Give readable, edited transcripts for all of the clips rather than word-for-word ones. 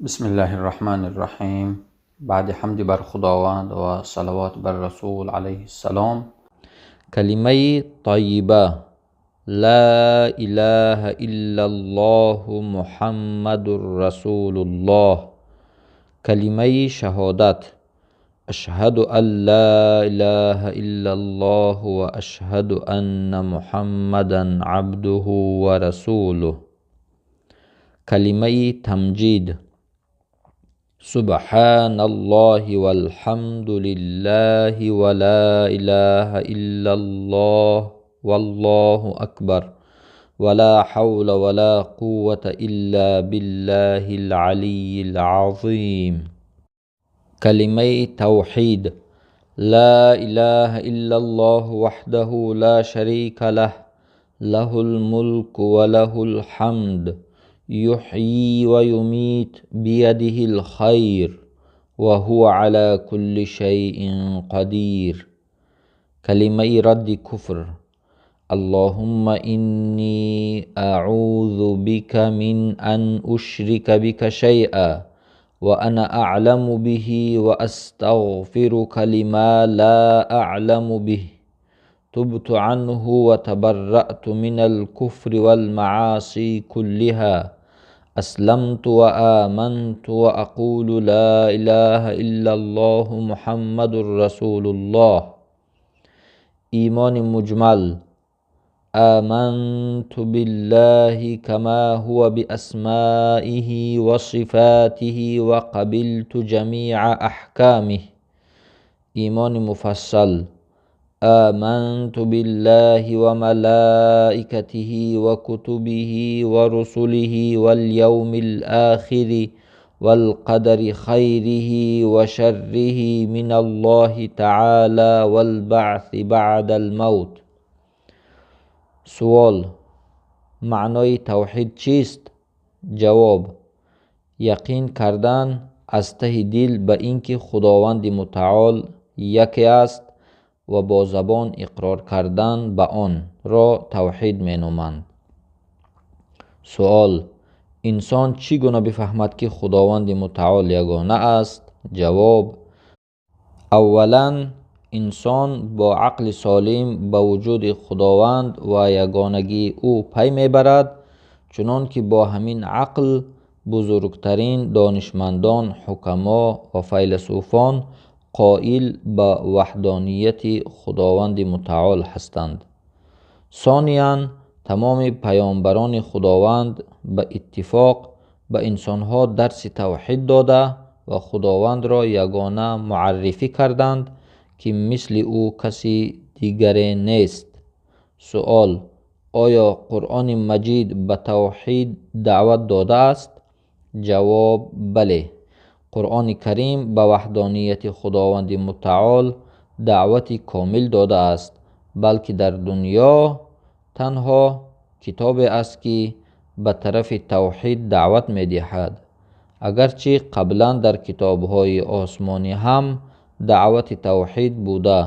Бисмиллаҳир Раҳманир Раҳим. Баъди ҳамди бар Худованд ва салавот бар Расул алайҳиссалом. Калимаи тайиба: Ла илаҳа иллаллоҳу Муҳаммадур Расулуллоҳ. Калимаи шаҳодат: Ашҳаду ан ла илаҳа иллаллоҳу ва ашҳаду анна Муҳаммадан абдуҳу ва расулуҳ. Калимаи тамҷид: Субҳаналлоҳи валҳамду лиллаҳи ва ла илаҳа иллаллоҳ валлоҳу акбар ва ла ҳавла ва ла қуввата илла биллаҳил алиййил азим. Калимаи тавҳид: Ла илаҳа иллаллоҳу ваҳдаҳу ла шарика лаҳ, лаҳул мулку ва лаҳул ҳамд, юҳйи ва юмит, биядиҳил хайр ва ҳува ала кулли шайъин қадир. Калимаи радди куфр: Аллоҳумма инни аъузу бика мин ан ушрика бика шайъа ва ана аъламу биҳи ва астағфирука лима ла аъламу биҳ. Тубту анҳу ва табарраъту минал куфри вал мааси куллиҳа. Асламту ва аманту ва ақулу ла илаҳа иллаллоҳу Муҳаммадур Расулуллоҳ. Имони муҷмал: Аманту биллаҳи кама ҳува биасмаиҳи ва сифатиҳи ва қабилту ҷамиа аҳкамиҳ. Имони муфассал: Аманту биллаҳи ва малаикатиҳи ва кутубиҳи ва русулиҳи вал явмил охири вал қадари хайриҳи ва шарриҳи миналлоҳи таъола вал баъси баъдал мавт. Суол: маънои тавҳид чист? Ҷавоб: яқин кардан аз таҳи дил ба ин ки Худованди Мутаол яке аст ва бо забон иқрор кардан ба онро тавҳид меноманд. Суол: инсон чӣ гуна бифаҳмад, ки Худованди Мутаол ягона аст? Ҷавоб: аввалан, инсон бо ақли солим ба вуҷуди Худованд ва ягонагии ӯ пай мебарад, чунон ки бо ҳамин ақл бузургтарин донишмандон, ҳукамо ва файласуфон қоил ба ваҳдонияти Худованди Мутаол ҳастанд. Сониян, тамоми паёмбарони Худованд ба иттифоқ ба инсонҳо дарси тавҳид дода ва Худовандро ягона муаррифӣ карданд, ки мисли ӯ каси дигаре нест. Суол: оё Қуръони Маҷид ба тавҳид даъват додааст? Ҷавоб: бале. Қуръони Карим ба ваҳдонияти Худованди Мутаол даъвати комил додааст, балки дар дунё танҳо китобе аст, ки ба тарафи тавҳид даъват медиҳад. Агарчи қаблан дар китобҳои осмонӣ ҳам даъвати тавҳид буда,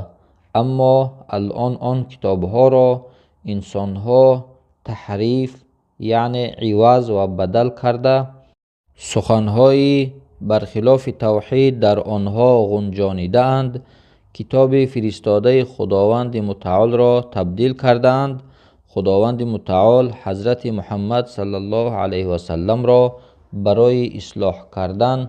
аммо алон он китобҳоро инсонҳо таҳриф, яъне иваз ва бадал карда, суханҳои бархилофи тавҳид дар онҳо ғунҷонидаанд, китоби фиристодаи Худованди Мутаолро табдил кардаанд. Худованди Мутаол Ҳазрати Муҳаммад саллаллоҳу алайҳи васалламро барои ислоҳ кардан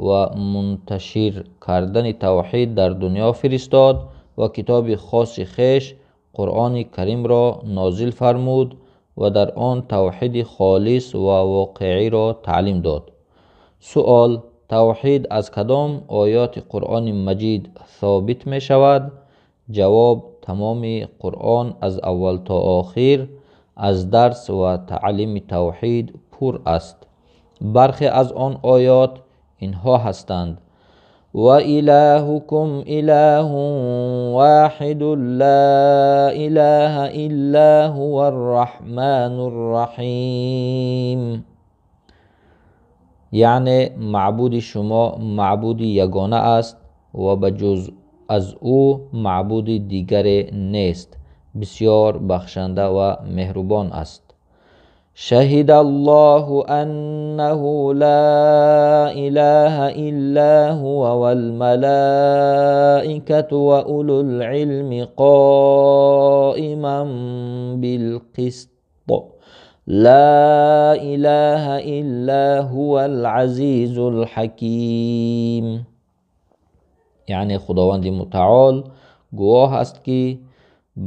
ва мунташир кардани тавҳид дар дунё фиристод ва китоби хоси хеш Қуръони Каримро нозил фармуд ва дар он тавҳиди холис ва воқеиро таълим дод. Суол: тавҳид аз кадом оёти Қуръони Маҷид собит мешавад? Ҷавоб: тамоми Қуръон аз аввал то охир аз дарс ва таълими тавҳид пур аст. Бархе аз он оёт инҳо ҳастанд: Ва илаҳукум илаҳун воҳидун ла илаҳа илла ҳувар раҳманур раҳим. Яъне маъбуди шумо маъбуди ягона аст ва ба ҷуз аз ӯ маъбуди дигаре нест, бисёр бахшанда ва меҳрубон аст. شهد الله أنه لا إله إلا هو والملائكة وأولو العلم قائما بالقسط لا إله إلا هو العزيز الحكيم. یعنی خداوند متعال گواه است که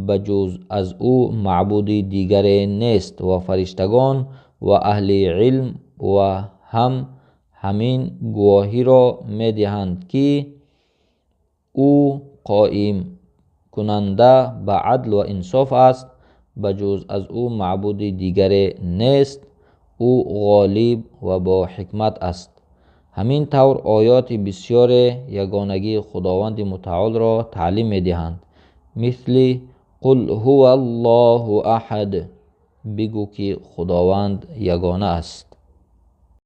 بجز از او معبود دیگری نیست و فرشتگان و اهل علم و هم همین گواهی را میدهند که او قائم کننده به عدل و انصاف است، بجز از او معبود دیگری نیست، او غالب و با حکمت است. همین طور آیات بسیار یگانگی خداوند متعال را تعلیم میدهند، مثل قل هو الله احد، بگو که خداوند یگانه است.